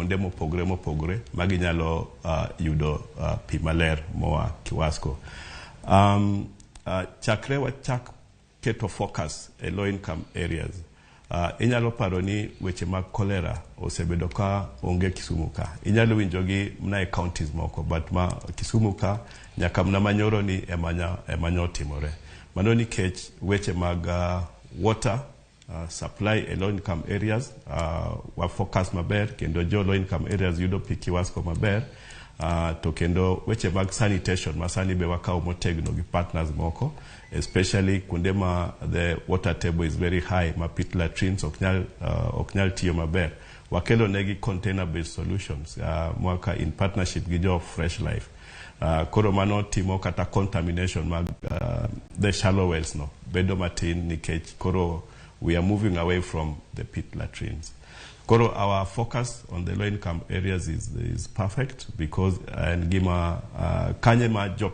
kuonde mopogre mopogre ma ginyalo yudo pi maler moa Kiwasco. Chakre wachak keto focus e low income areas, inyalo paro ni weche mag cholera osebedo ka onge Kisumu ka. Inyalo winjo gi mana e counties moko, but ma Kisumu ka nyaka mana manyoro ni ema nyotimore. Mano nikech weche mag water supply e low income areas wa focus maber, kendo jo low income areas yudo pi Kiwasco maber. To kendo weche mag sanitation ma sani be wakawo motegno gi partners moko, especially kuonde ma the water table is very high, ma pit latrines ok nyal tiyo maber, wakelo negi container based solutions mwaka in partnership gi jo Fresh Life. Koro mano timo kata contamination mag the shallow wells no bedo matin, nikech koro we are moving away from the pit latrines. Koro our focus on the low income areas is perfect because en gima kanye ma jo